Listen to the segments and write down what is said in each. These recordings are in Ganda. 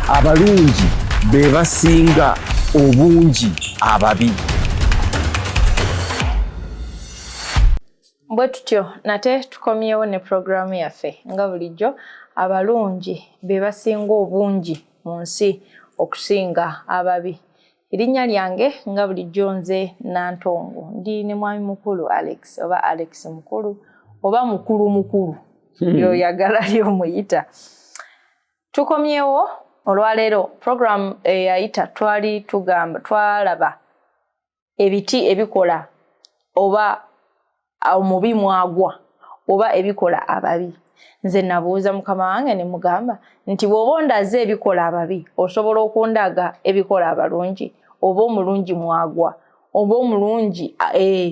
Abalungi be basinga obungi ababi. Bwe tutyo nate tukomyewo ne pulogulaamu yaffe nga bulijjo. Abalungi be basinga obungi mu nsi okusinga ababi. Erinnya lyange nga bulijjo nze Nantongo, ndi ne mwami mukulu Alex oba Alex Mukulu oba Mukulu Mukulu lyoyagala lyomuyita. Tukomyewo olwaleero. Program eyayita twali tugamba twalaba ebiti ebikola oba omubi mwagwa oba ebikola ababi. Nze nabuuza mukama wange ne mugamba nti bw'oba ondaze ebikola ababi, osobola okundaga ebikola abalungi, oba omulungi mwagwa, oba omulungi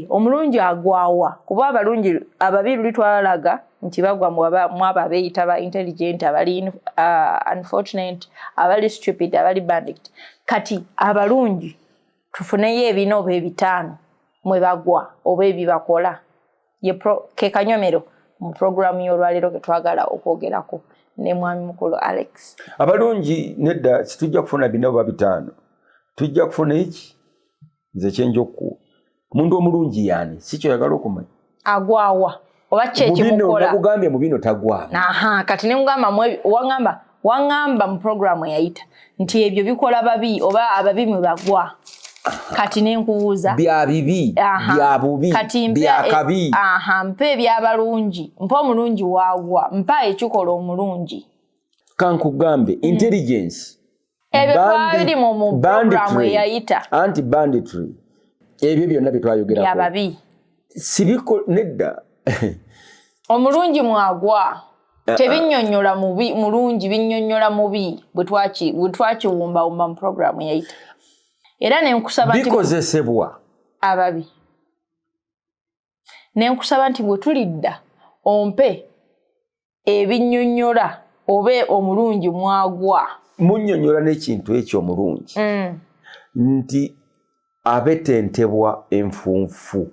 omulungi agwawa? Kuba abalungi, ababi luli twalaga nti bagwa mwabo abeeyita ba intelligent, abali unfortunate, abali stupid, abali bandit. Kati abalungi tufuneyo ebina oba ebitaano mwe bagwa oba ebibakola. Ye ke kanyomero mu puroguramu y'olwaleero ke twagala okwogerako ne mwami mukulu Alex. Abalungi nedda, situjja kufuna bina oba bitaano, tujja kufuna eki nze kyenja okukuwa. Omuntu omulungi yaani si kyoyagala okumanya? Agwawa oba ki ekimukola? Nakugambye mu bino tagwamu. Aha, kati nemugamba, waŋŋamba mu puroguramu eyayita nti ebyo bikola babi oba ababi mwe bagwa. Kati nenkubuuza. Bya bibi, bya bubi, kati mpe bya kabi. Aha, mpa ebyabalungi, mpa omulungi waagwa, mpa ekikola omulungi. Kankugambe, intelligence. Ebyo twabiri mu puroguramu eyayita. Anti banditry, ebyo byonna byetwayogerako byababi. Sibiko, nedda. Omulungi mwagwa tebinnyonnyola mubi, mulungi binnyonnyola mubi. Bwe twakiwumbawumba mu puroguramu eyayita, era nenkusaba nti bikozesebwa ababi. Nenkusaba nti bwe tulidda ompe ebinnyonnyola oba omulungi mwagwa. Munnyonnyola n'ekintu ekyo omulungi nti abetentebwa enfunfu.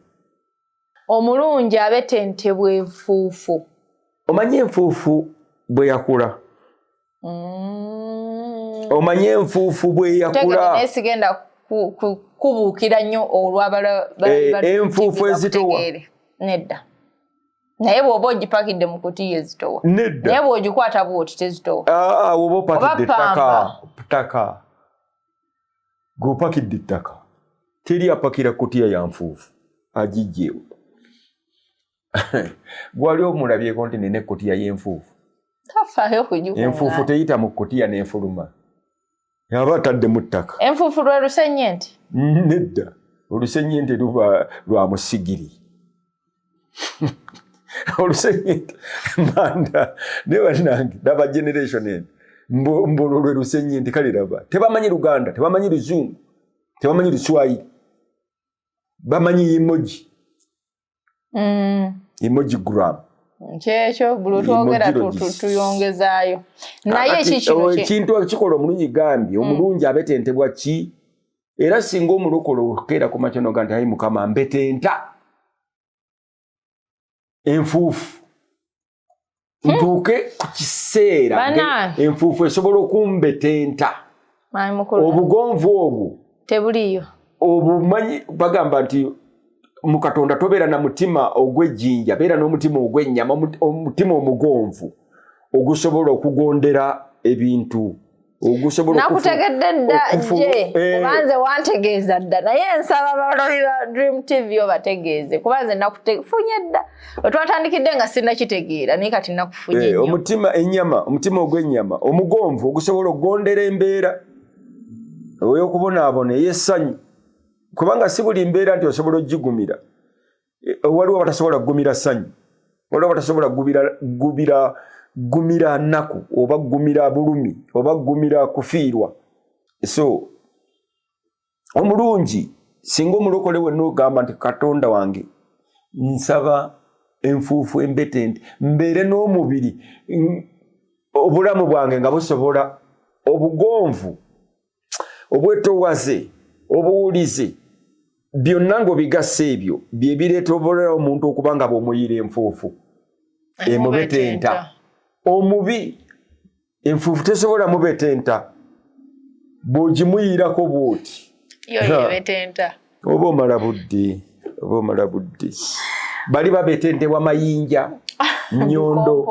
Omulungi abetentebwa enfuufu. Omanyi enfuufu bwe yakula? Omanyi enfuufu bwe yakula? Naye sigenda kubuukira nnyo olwabala. Enfuufu ezitowa. Nedda, naye bw'oba ogipakidde mu kutiya ezitowa. Nedda. Naye bw'ogikwata bwoti tezitowa. Ah, woba opakidde Oba ettaka, pamba. ttaka, gweopakidde ettaka, teri apakira kutiya ya nfuufu agijjeewo. Gwali omulabyeko nti nina ekkutiya y'enfuufu? Tafaayo kugikuŋŋaanya. Enfuufu teyita mu kutiya n'enfuluma, aba atadde mu ttaka. Enfuufu lwe lusennyente. Nedda, olusennyente luba lwa musigiri. Olusennyente manda. Naye bannange, laba generation eno, mbu olwo lwe lusennyente. Kale laba, tebamanyi Luganda, tebamanyi Luzungu, tebamanyi Luswayiri, bamanyi emoji. Emoji gram. Kyekyo, buli twogera tuyongezaayo, naye Kakati, kikino ekintu ekikola omulungi, gambye omulungi abetentebwa ki? Era singa omulokole okeera ku makya noga nti, "Ayi Mukama, mbetenta enfuufu, ntuuke ku kiseera Bannange. enfuufu esobola okumbetenta." Mwami mukulu, Obugonvu obwo tebuliiyo. Obumanyi bagamba nti mu Katonda tobeera na mutima ogw'ejjinja, beera n'omutima ogw'ennyama, omutima omugonvu ogusobola okugondera ebintu, ogusobola Nakutegedde dda. Je, kuba nze wantegeeza dda, naye nsaba balabi ba Dream TV obategeeze, kuba nze nakufunye dda. Wetwatandikidde nga sinnakitegeera, naye kati nakufunye nnyo. Omutima ennyama, omutima ogw'ennyama omugonvu ogusobola okugondera embeera ey'okubonaabona, ey'essanyu, kubanga si buli mbeera nti osobola ogigumira. Waliwo abatasobola kugumira ssanyu, waliwo abatasobola gumira nnaku oba gumira bulumi oba gumira kufiirwa. So omulungi, singa omulokole wenna ogamba nti, "Katonda wange, nsaba enfuufu embete nti mbeere n'omubiri, obulamu bwange nga busobola obugonvu, obwetowaze, obuwulize, byonna ng'obigassa, ebyo bye bireeta obolela omuntu okuba nga bw'omuyiira enfuufu emubetenta. Omubi enfuufu tesobola mubetenta. Bw'ogimuyiirako bw'oti, oba omala budde, oba omala budde. Bali babetentebwa mayinja, nyondo,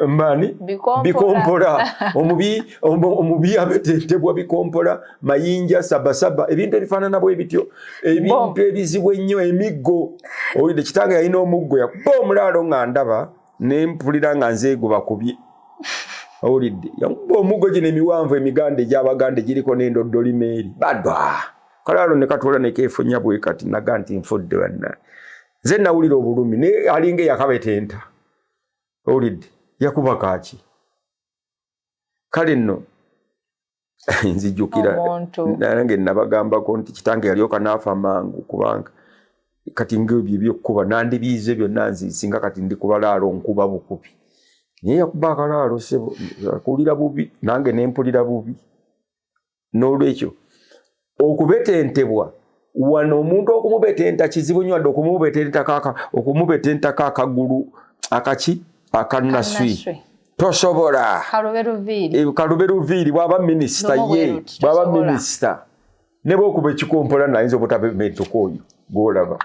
mani bikompola. Omubi abetentebwa bikompola, mayinja, sabasaba, ebintu ebifaanana bwe bityo, ebintu ebizibu ennyo, emiggo. Owulidde, kitange yalina omuggo, yakuba omulaalo nga ndaba ne mpulira nga nze gubakubye. Owulidde, yakuba omuggo gino emiwanvu emiganda egy'Abaganda egiriko n'endoddolimeeri badwa kalaalo ne katuula ne keefunya bwe kati, naga nti nfudde banna. Nze nawulira obulumi, naye alinga eyakabetenta. Owulidde, yakuba kaaki? Kale nno nzijukira nange nabagambako nti kitange yalyoka n'afa mangu, kubanga kati ngaebyo ebyokkuba nandibiize byonna nzi singa kati ndi kubalaalo nkuba bukubi, naye yakuba akalaalo sebo akuwulira bubi, nange nempulira bubi. N'olwekyo okubetentebwa wano, omuntu okumubetenta kizibu nnyo, wadde okumubetentako akagulu akaki akanaswi tosobola. Kalube luviiri. Bwaba minisita, ye bwaba minisita, ne bwokuba ekikompola nayinza obutabementuka oyo gwolaba.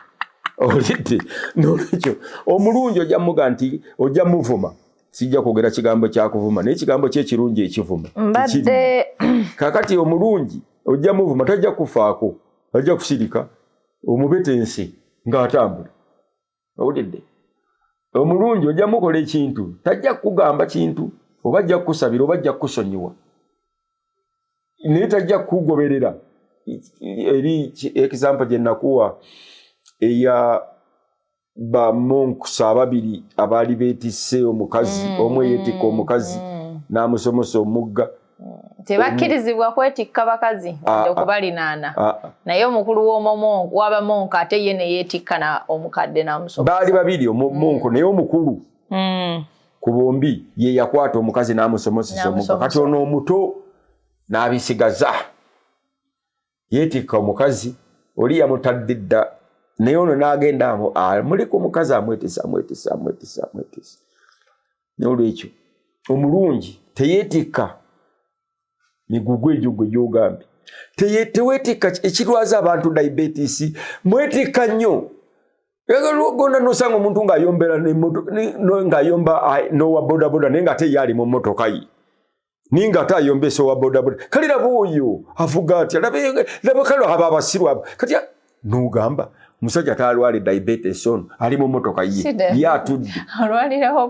Olidde, nolwekyo omulungi ojja muga nti ojja muvuma, sijja kwogera kigambo kyakuvuma, naye ekigambo kyekirungi ekivuma. Mbadde Kakati omulungi ojja muvuma, tajja kufaako, ajja kusirika, omubetensi ng'atambula. Owulidde, omulungi ojja mukola ekintu, tajja kukugamba kintu, oba ajja kukusabira oba ajja kukusonyiwa, naye tajja kukugoberera. Eri example gye nakuwa eya bamonkusa ababiri abaali beetisse omukazi, omu eyeetikka omukazi n'amusomosa omugga. Tebakkirizibwa kwetikka bakazi wadde okubalinaana, naye omukulu w'abamonko ate ye neyeetikka omukadde n'amusomosa. Baali babiri omumonko, naye omukulu ku bombi ye yakwata omukazi n'amusomosesa omugga. Kati ono omuto n'abisigaza, yeetikka omukazi, oli yamutadde dda, naye ono n'agenda muliko omukazi, amwetesa, amwetesa, amwetesa, amwetesa. Nolwekyo omulungi teyeetikka migugu egyo gwe gyogambye, teweetikka ekirwaza abantu diabetes, mwetikka nnyo. Gonda nosanga omuntu ng'ayombera ng'ayomba n'owa bodaboda, naye ng'ate ye ali mu mmotoka ye, naye ng'ate ayombesa owa bodaboda. Kale laba oyo avuga atya, laba kale abo abasiru abo. Kati n'ogamba omusajja talwale diabetes, ono ali mu mmotoka ye, ye atudde,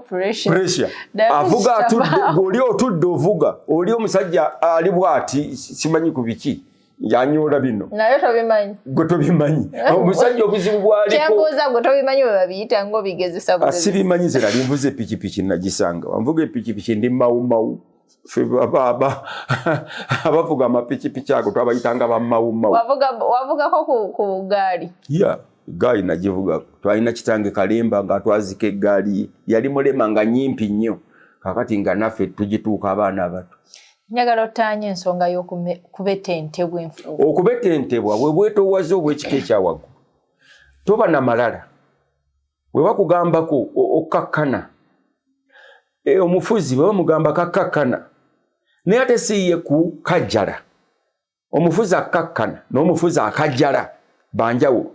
pressure, avuga atudde, oli otudde ovuga, oli omusajja ali bwati, simanyi ku biki yanyoola bino. Naye tobimanyi. Gwe tobimanyi, omusajja obuzibu bwaliko. Kyembuuza, gwe tobimanyi bwe babiyita ngaobigezesa? Sibimanyi, nze nali nvuze epikipiki, nagisanga wanvuga epikipiki, ndi mawumawu. Ffe abavuga amapikipiki ago twabayitanga bamawumawu. Wavugako ku gaali? Ya, gaali nagivugako. Twalina kitange Kalemba ng'atwazika eggaali ye, yali mulema nga nyimpi nnyo, kakati nga naffe tugituuka abaana abato. Njagala ottaanya ensonga y'okubetentebwa enfuufu. Okubetentebwa bwe bwetoowaze obw'ekika ekyawaggulu, toba na malala, bwe bakugambako okkakkana. Omufuzi bwe bamugamba kakkakkana, naye ate si ye ku kajjala. Omufuzi akkakkana n'omufuzi akajjala banjawulo.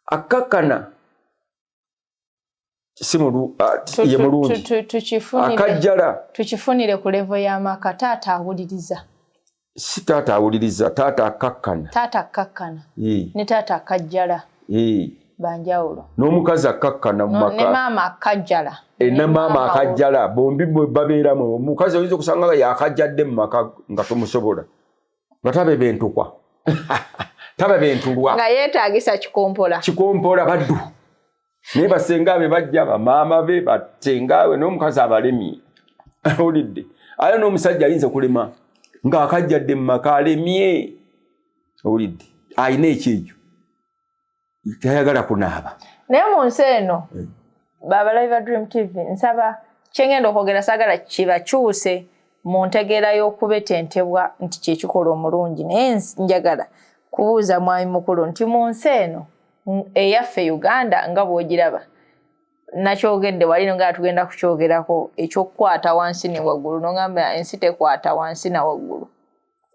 Akkakkana si ye mulungi, akajjala Tukifunire ku level y'amaka, taata awuliriza. Si taata awuliriza, taata akkakkana. Taata akkakkana ne taata akajjala banjawulo. N'omukazi akkakkana mu maka ne maama akajjala. Ne maama akajjala, bombi babeeramu. Omukazi oyinza okusanga nga yakajjadde mu maka nga tomusobola, nga tabebentukwa, tabebentulwa. Nga yeetagisa kikompola. Kikompola baddu, naye basenga be bajja, bamaama be, basenga be n'omukazi abalemye. Owulidde, aye n'omusajja ayinza okulema ng'akajjadde mu maka, alemye. Owulidde, ayina ekyejo, tayagala kunaaba. Naye mu nsi eno, babalabi ba Dream TV, nsaba kyengenda okwogera saagala kibakyuse mu ntegeera y'okubetentebwa nti kyekikola omulungi, naye njagala kubuuza mwami mukulu nti mu nsi eno eyaffe Uganda nga bw'ogiraba, nakyogedde wali nga tugenda kukyogerako ekyokukwata wansi ne waggulu, nogamba ensi tekwata wansi na waggulu.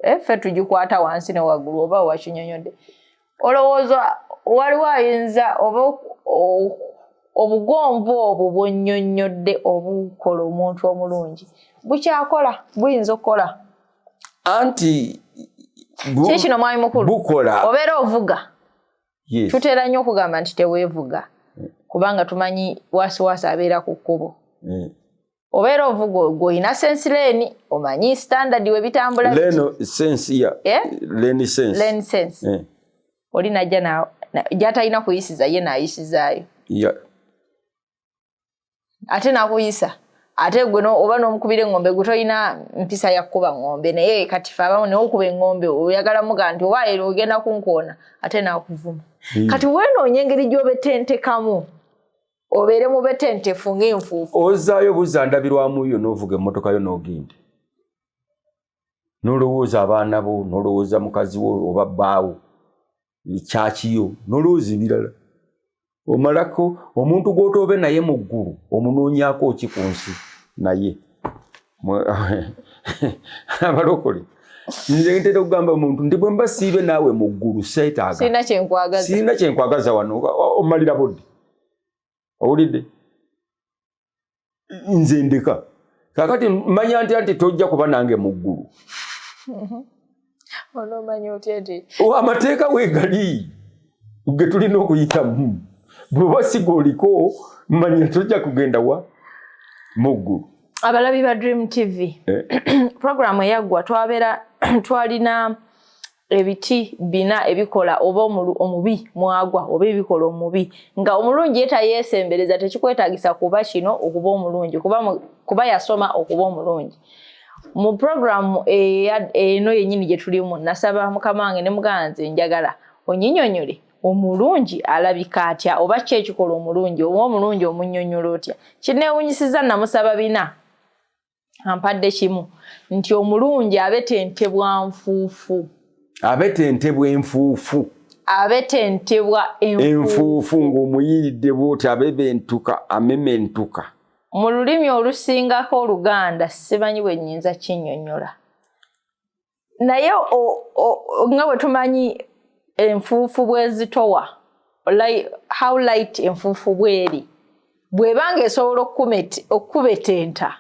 Ffe tugikwata wansi ne waggulu oba wakinyonyodde. Olowooza waliwo ayinza oba obugonvu obwo bwonnyonnyodde obukola omuntu omulungi bukyakola, buyinza okukola? Anti Kiki kino, mwami mukulu? Bukola. Obeera ovuga. Tutera nnyo okugamba nti teweevuga, kubanga tumanyi wasiwasi abeera ku kkubo. Obeera ovuga, gweolina sense lane, omanyi standard we bitambula. Lane sense ya Eh? Lane sense. Lane sense. Oli najja gyatalina kuyisiza, ye naayisizaayo. Ate nakuyisa, ate gwe oba n'omukubira eŋŋombe, gwe tolina mpisa ya kkuba ŋŋombe, naye kati fe abamu naye okuba eŋŋombe oyagala muga nti oba era ogenda kunkoona, ate nakuvuma. Kati weenoonya engeri gy'obetentekamu, obeere mubetentefu ng'enfuufu. Ozaayo buzza ndabirwamu yo, n'ovuga emmotoka yo n'ogenda, n'olowooza abaana bo, n'olowooza mukazi wo oba bbaawo, kyakiyo, n'olowooza ebirala. Omalako omuntu gw'otoobe naye mu ggulu, omunoonyaako ki ku nsi? Naye abalokole, nze ntera okugamba omuntu nti bwe mba siibe naawe mu ggulu, seetaaga. Sirina kyenkwagaza. Sirina kyenkwagaza wano. Omalira budde, owulidde? Nze ndeka kakati manya ntya nti tojja kuba nange mu ggulu? Onoomanya otya nti Amateeka weegali ge tulina okuyitamu. Bw'oba siga oliko, manya tojja kugenda wa mu ggulu. Abalabi ba Dream TV, programu eyaggwa twabeera twalina ebiti bina ebikola oba omubi mwagwa oba ebikola omubi, nga omulungi ye tayeesembereza. Tekikwetaagisa kuba kino okuba omulungi, kuba yasoma okuba omulungi. Mu programu eno yennyini gye tulimu, nasaba mukama wange ne muganda nze njagala onyinyonyole omulungi alabika atya, oba ki ekikola omulungi, oba omulungi omunnyonnyola otya. Kineewunyisiza, namusaba bina, ampadde kimu, nti omulungi abetentebwa nfuufu. Abetentebwa enfuufu. Abetentebwa enfuufu. Enfuufu, ng'omuyiridde bwoti, abebentuka, amementuka. Mu lulimi olusingako Oluganda simanyi bwe nnyinza kinnyonnyola, naye nga bwe tumanyi enfuufu bwezitowa, how light enfuufu bweri, bw'ebanga esobola okukubetenta,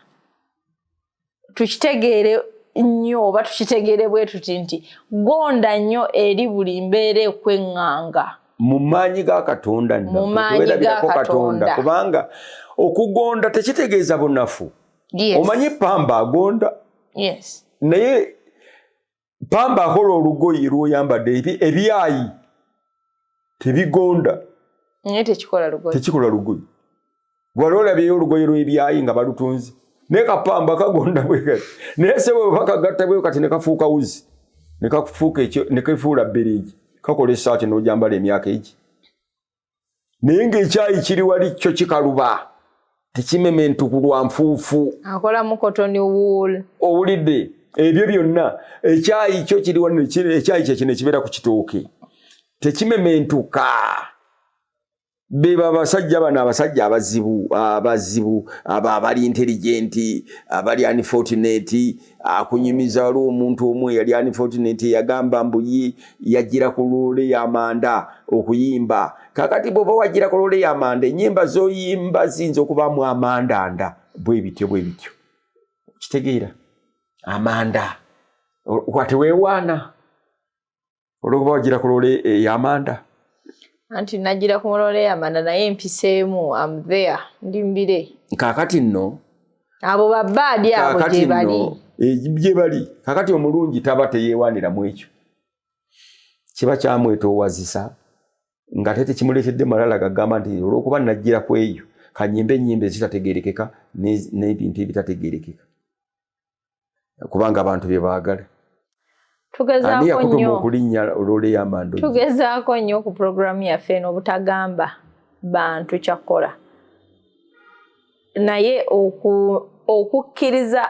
tukitegeere nnyo oba tukitegeere bwe tuti nti gonda nnyo eri buli mbeera ekweŋŋanga. Mu maanyi ga Katonda. Mu maanyi ga Katonda. Kubanga okugonda tekitegeeza bunafu. Omanyi pamba agonda? Yes. Naye pamba akola olugoye lwoyambadde. Ebyayi tebigonda. Naye tekikola lugoye. Tekikola lugoye. Wali olabyeyo olugoye lw'ebyayi nga balutunze? Naye kapamba kagonda bwe kati, naye se bwe bakagatta bwe kati ne kafuuka wuzi, ne kafuuka ekyo, ne kefuula bbereegi, kakola essaati n'ojambala emyaka egi. Naye ng'ekyayi kiri wali kyo kikaluba, tekimementukulwa nfuufu. Akolamu cotton wool. Owulidde? Ebyo byonna ekyayi kyo kiri wano, ekyayi kyekino ekibeera ku kitooke, tekimementuka. Beba abasajja bano, abasajja abazibu, abazibu abo abali intelligent, abali unfortunate. Akunyumiza, waliwo omuntu omu eyali unfortunate, yagamba mbu ye yagira ku loole y'amanda okuyimba. Kakati bw'oba wagira ku loole y'amanda, ennyimba z'oyimba ziyinza okubaamu amandanda bwe bityo bwe bityo. Kitegeera amanda wate weewaana olwokuba wagira ku loole ey'amanda. Anti nagira ku loole y'amanda, naye mpiseemu, am there, ndi mbire. Kaakati nno Abo babaadi abo kaakati gye bali. Nno gye bali. Kakati omulungi taba teyeewaaniramu, ekyo kiba kyamwetoowazisa, nga te tekimuleetedde malala gagamba nti olw'okuba najjira ku eyo, kanyimbe ennyimba ezitategeerekeka n'ebintu ebitategeerekeka, kubanga abantu bye baagala. Ani Tugezaako yakutuma nnyo okulinnya loole y'amanda? Tugezaako nnyo ku puroguramu yaffe eno obutagamba bantu kyakola, naye okukkiriza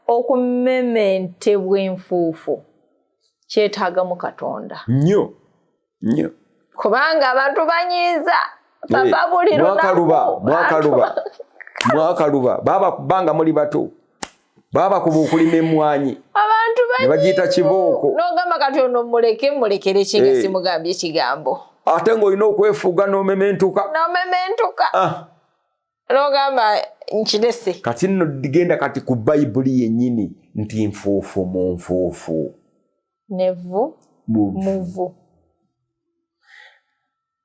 okumementebwa enfuufu kyetaagamu Katonda. Nnyo nnyo. Kubanga abantu banyiiza papa buli Mwakaluba. lunaku. Mwakaluba, mwakaluba baba kubanga muli bato. Baabakuba okulima emmwanyi. Abantu ne bagiyita kibooko. N'ogamba kati ono muleke, mulekere ki nga simugambye ekigambo. Ate ng'olina okwefuga n'omementuka. N'omementuka. Ah. N'ogamba nkirese. Kati nno genda kati ku Bayibuli yennyini nti nfuufu mu nfuufu. Nevu muvu.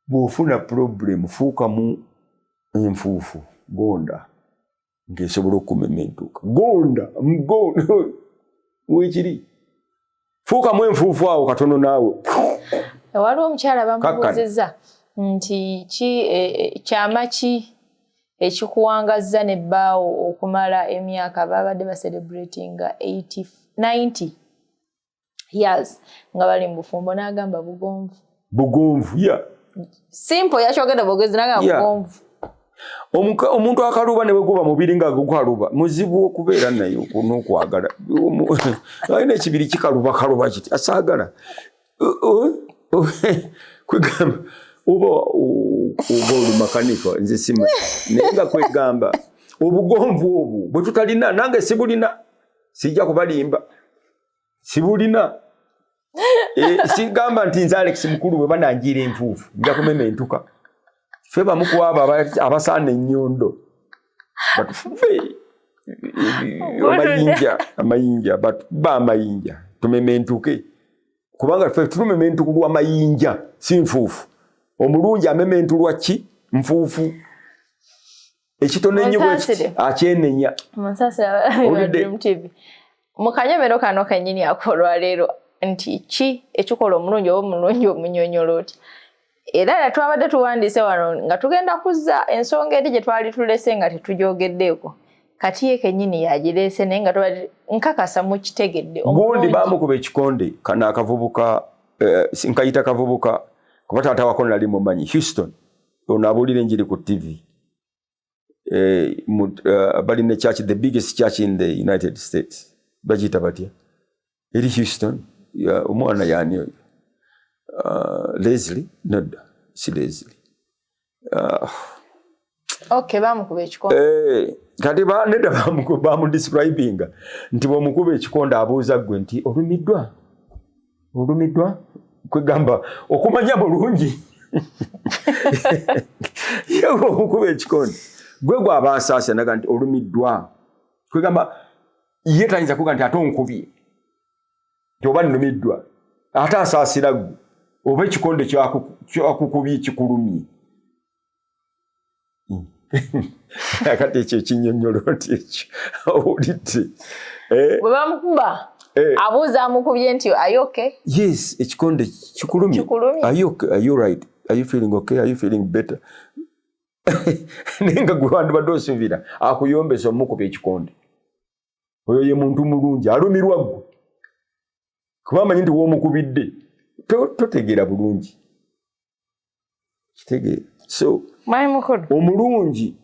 Bw'ofuna problem fuuka mu enfuufu, gonda ng'esobola okumementuka. Gonda, gonda weekiri. Fuukamu enfuufu awo katono naawe. Waliwo omukyala bamubuuzizza nti ki kyama ki ekikuwangazza n'ebbaawo okumala emyaka, babadde bacelebratinga 90 years nga bali mu bufumbo, n'agamba bugonvu. Bugonvu, ya. Simple, yakyogedde bwogezi, n'agamba bugonvu. Omuntu akaluba ne bweguba mubiri nga gukaluba muzibu okubeera naye n'okwagala. Alina ekibiri kikaluba kaluba kiti asaagala. Kwegamba oba olumakanika nze simanyi, naye nga kwegamba obugonvu obwo bwe tutalina, nange sibulina, sijja kubalimba, sibulina. Sigamba nti nze Alex Mukulu bwe bananjiira enfuufu nja kumementuka. Ffe bamu ku abo abasaana ennyondo, batufe amayinja, amayinja batuba amayinja tumementuke, kubanga ffe tumementukulwa mayinja si nfuufu. Omulungi amementulwa ki? Nfuufu. Ekitono ennyo bwe akyenenya. Munsasire mu kanyomero kano kennyini akolwaleero nti ki ekikola omulungi oba omulungi omunyonyola otya? Era twabadde tuwandiise wano nga tugenda kuzza ensonga eri gye twali tulese nga tetugyogeddeeko, kati ye kennyini yagireese, naye nga tubadde nkakasa mukitegedde. Gundi baamukuba ekikonde kano akavubuka, nkayita kavubuka kuba taata wako nali mumanyi, Houston, ono abuulira enjiri ku TV, balina church, the biggest church in the United States, bagiyita batya eri Houston? Omwana yaani oyo, Leslie? Nodda, si Leslie. Okay, bamukuba ekikonde. Kati nedda, bamudescribinga nti bwomukuba ekikonde abuuza ggwe nti olumiddwa, olumiddwa? Kwegamba okumanya bulungi ye omukuba ekikonde gwe gwaba asaasa naga nti olumiddwa. Kwegamba ye tayinza kuga nti ate onkubye nti oba nnumiddwa, ate asaasira ggwe oba ekikonde kyakukubye kikulumye. Kati ekyo ekinyonyola nti ekyo owulidde? Bwe bamukuba abuuza amukubye nti, "Are you okay?" Yes, ekikonde kikulumye? Kikulumye. Are you okay? Are you right? Are you feeling okay? Are you feeling better? Naye nga gwe wandibadde osuubira akuyombesa omukuba ekikonde, oyo ye muntu mulungi alumirwa ggwe, kuba amanyi nti w'omukubidde totegeera bulungi, kitegeera? So Mwami mukulu, omulungi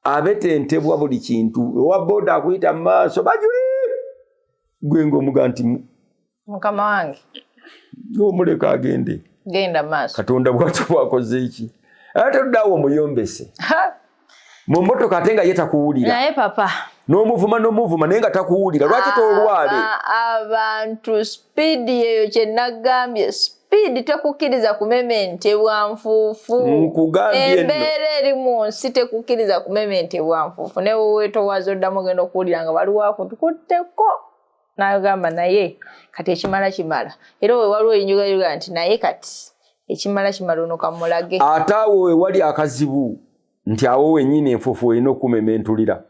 abetentebwa buli kintu. Owa boda akuyita mu maaso bajwi, gwe ngaomuga nti mukama wange, omuleka agende. Genda maaso. Katonda bwatyo bwakoze eki, ate tudaawo omuyombese mu mmotoka ate nga ye takuwulira. Naye papa, N'omuvuma n'omuvuma naye nga takuwulira, lwaki tolwale? Abantu speed eyo kyenagambye, speed tekukkiriza kumementebwa nfuufu. Nkugambye nno. Embeera eri mu nsi tekukkiriza kumementebwa nfuufu. Ne weweetowaza oddamu ogenda okuwulira nga waliwo akutukutteko n'agamba naye kati ekimala kimala. Era we waliwo enjugayuga nti naye kati ekimala kimala, ono kamulage. Ate awo we wali akazibu nti awo wennyini enfuufu olina okumementulira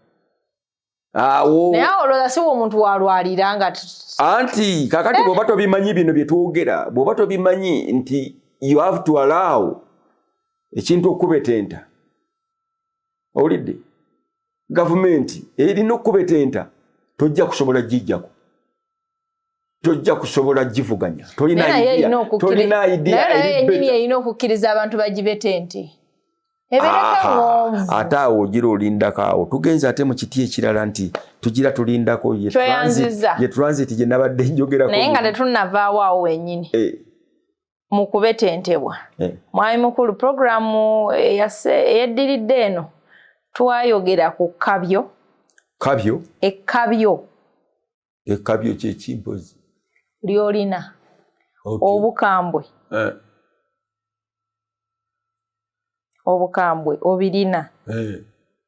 awo. Naye awo olowooza si omuntu walwalira nga Anti kakati bw'oba tobimanyi bino bye twogera, bw'oba tobimanyi nti you have to allow ekintu okubetenta, owulidde? Gavumenti erina okubetenta, tojja kusobola gijjako, tojja kusobola givuganya, tolina Naye idea, erina tolina idea naye naye eri yennyini better. erina okukkiriza abantu bagibetente, ebeereko Aha, eŋŋonvu. Ate awo ogira olindako, awo tugenze ate mu kiti ekirala nti tugira tulindako ye Tweyanzizza. Ye transit gye nabadde njogerako. Naye nga tetunnavaawo awo wennyini mu kubetentebwa, mwami mukulu, puroguramu eyeddiridde eno twayogera ku kkabyo. Kabyo. Ekkabyo. Ekkabyo kyekimpozi lyolina. Obukambwe. Obukambwe obirina.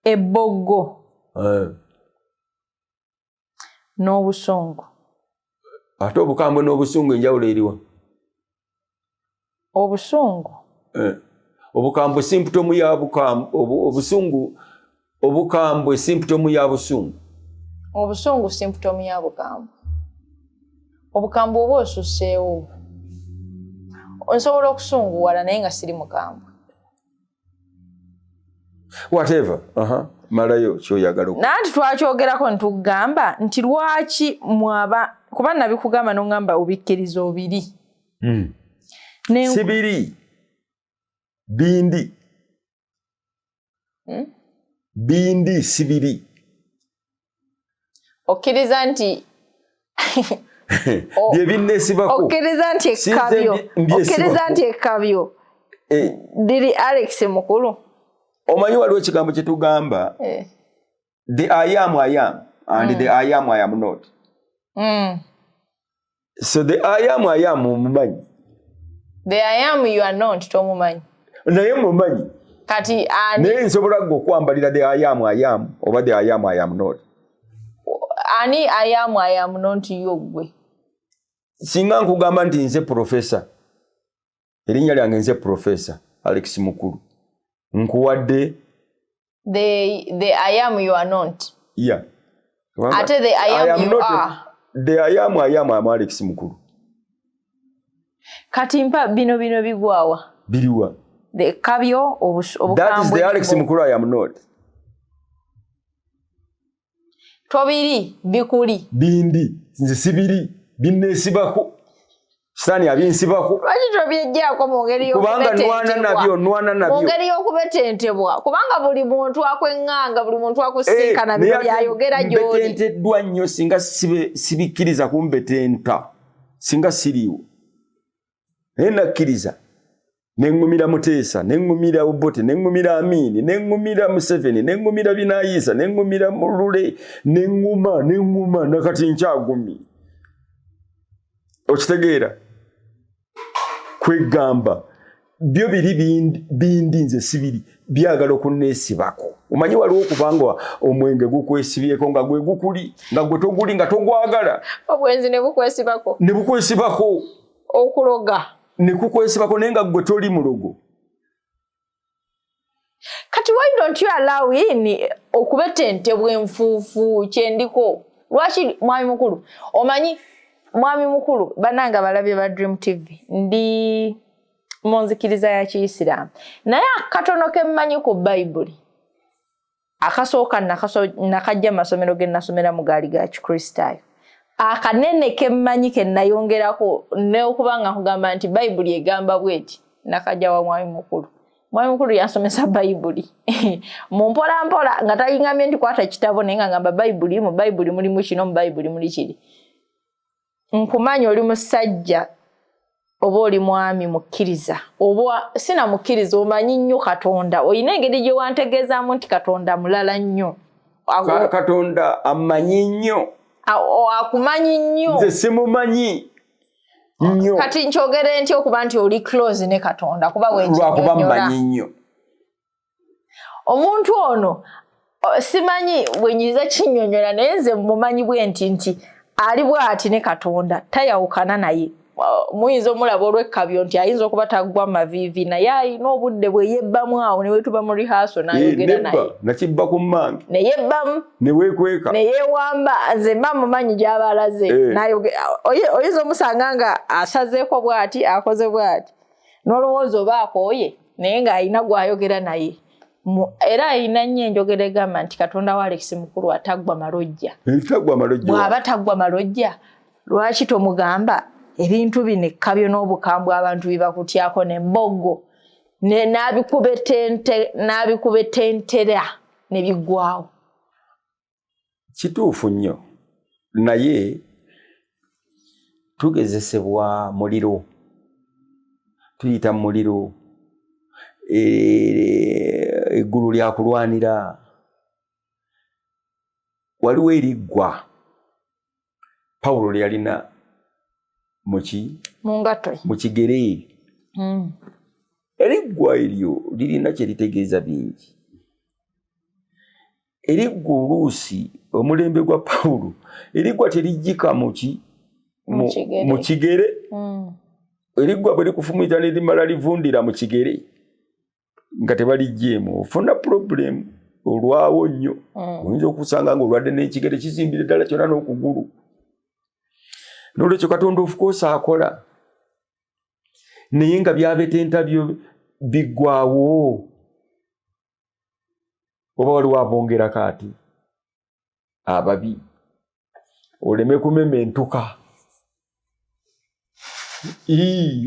Ebboggo. N'obusungu. Ate obukambwe n'obusungu enjawulo eriwa? Obusungu. Obukambwe symptom ya obusungu. Obukambwe symptom ya busungu. Obusungu symptom ya bukambwe. Obukambwe oba osusseewo. Nsobola okusunguwala naye nga siri mukambwe. Whatever. Malayo kyoyagala. Nanti twakyogerako ntugamba nti lwaki mwaba kuba nabikugamba n'ongamba obikkiriza obiri. Sibiri. Bindi. Bindi sibiri. Okkiriza nti bye binneesibako. Okkiriza nti ekkabyo. Okkiriza nti ekkabyo. Diri Alex Mukulu. Omanyi waliwo ekigambo kye tugamba. The I am and the I am not. So the I am mumanyi. The I am you are not tomumanyi. Naye mumanyi. Kati ani. Naye nsobola gwe okwambalira the I am oba the I am not. Ani I am not yo gwe. Singa nkugamba nti nze professor. Erinnya lyange nze Professor Alex Mukulu. Nkuwadde the I am you are not. Yeah. Ate the I am you are. The I am Alex Mukulu. Kati mpa bino bino bigwawa. Biriwa. The kabyo obukambwe. That is the Alex Mukulu I am not. Tobiri bikuli. Bindi nze sibiri binneesibako. Sitaani abinsibako. Lwaki tobyeggyako mu ngeri Kubanga nwana nabyo, nwana nabyo. Mu ngeri y'okubetentebwa. Kubanga buli muntu akweŋŋanga, buli muntu akusinkana bino byayogera gy'oli. Mbetenteddwa nnyo singa sibikkiriza kumbetenta. Singa siriiwo. Naye nakkiriza. Ne ŋŋumira Muteesa, ne ŋŋumira Obote, ne ŋŋumira Amini, ne ŋŋumira Museveni, ne ŋŋumira Binaayisa, ne ŋŋumira Mulule, ne ŋŋuma, ne ŋŋuma, nakati nkyagumye. Okitegeera? Kwegamba byo biri bindi nze sibiri byagala okunneesibako. Omanyi waliwo okubanga omwenge gukwesibyeko nga gwe gukuli, nga gwe toguli, nga togwagala. Obwenzi ne bukwesibako. Ne bukwesibako. Okuloga. Ne kukwesibako naye nga gwe toli mulogo. Kati why don't you allow in okubetentebwa enfuufu kyendiko? Lwaki Mwami Mukulu? Omanyi Mwami Mukulu bannange abalabye ba Dream TV ndi mu nzikiriza ya Kiyisiraamu naye akatono ke mmanyi ku Bayibuli akasooka nakajja mu masomero ge nasomera mu gaali ga Kikristaayo akanene ke mmanyi ke nayongerako n'okuba nga nkugamba nti Bayibuli egamba bw'eti nakajja wa Mwami Mukulu. Mwami Mukulu yansomesa Bayibuli mu mpola mpola nga tayingambye nti kwata kitabo naye nga ngamba Bayibuli, mu Bayibuli mulimu kino, mu Bayibuli muli kiri. Nkumanyi oli musajja oba oli mwami mukkiriza oba sinamukkiriza omanyi nnyo Katonda olina engeri gye wantegeezaamu nti Katonda mulala nnyo. Katonda amanyi nnyo. Akumanyi nnyo. Nze simumanyi nnyo. Kati nkyogere nti okuba nti oli close ne Katonda kuba lwakuba mmanyi nnyo. Omuntu ono simanyi bwe nyiza kinnyonnyola naye nze mumanyi bwe nti nti ali bw'ati ne Katonda tayawukana naye. Muyinza omulaba olw'ekkabyo nti ayinza okuba taggwa maviivi naye alina obudde bwe yebbamu awo ne wetuba mu rehearsal n'ayogera naye. Nakibba ku mmange. Ne yebbamu. Ne weekweka. Ne yeewamba nze mba mumanyi gy'aba alaze. Oyinza omusanga nga asazeeko bw'ati akoze bw'ati n'olowooza oba akooye naye ng'alina gw'ayogera naye. Era alina nnyo enjogera egamba nti Katonda wa Alex Mukulu ataggwa malojja. Taggwa malojja. Bw'aba taggwa malojja lwaki tomugamba ebintu bino ekkabyo n'obukambwe abantu bibakutyako n'embogo n'abikubetentera ne biggwawo. Kituufu nnyo naye tugezesebwa muliro, tuyita mu muliro, eggulu lyakulwanira, waliwo eriggwa. Pawulo lye yalina muki mu ngatto mu kigere. Eriggwa eryo lirina kye litegeeza bingi. Eriggwa oluusi omulembe gwa Pawulo, eriggwa terijjika muki mu kigere. Eriggwa bwe likufumita ne limala livundira mu kigere nga tebalijjeemu, ofuna problem, olwawo nnyo. Oyinza okusanga nga olwadde n'ekigere kizimbire ddala kyonna n'okugulu. Nolwekyo Katonda of course akola, naye nga byabetenta byo biggwawo, oba waliwo abongerako ati ababi oleme kumementuka.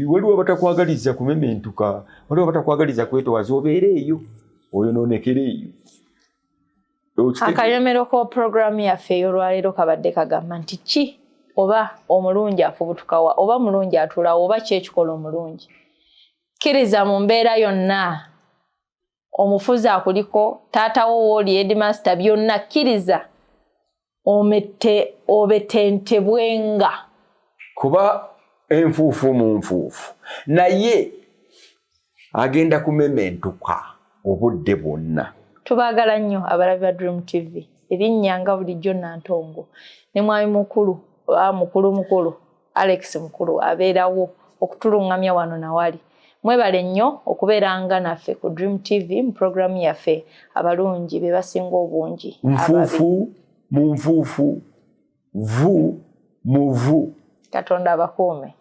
Waliwo abatakwagaliza kumementuka, waliwo abatakwagaliza kwetowaza, obeere eyo oyonoonekere eyo. Akanyomero ko puroguramu yaffe ey'olwaleero kabadde kagamba nti ki oba omulungi afubutukawa, oba mulungi atuulawo, oba ki ekikola omulungi? Kkiriza mu mbeera yonna, omufuzi akuliko, taatawo wooli, headmaster, byonna kkiriza omete obetentebwenga. Kuba enfuufu mu nfuufu, naye agenda kumementuka obudde bwonna. Tubaagala nnyo abalabi ba Dream TV. Erinnya nga bulijjo Nantongo, ne mwami mukulu oba mukulu mukulu Alex Mukulu abeerawo okutulungamya wano nawali. Mwebale nnyo okubeeranga naffe ku Dream TV mu puroguramu yaffe Abalungi Be Basinga Obungi. Nfuufu mu nfuufu, vu mu vu. Katonda abakuume.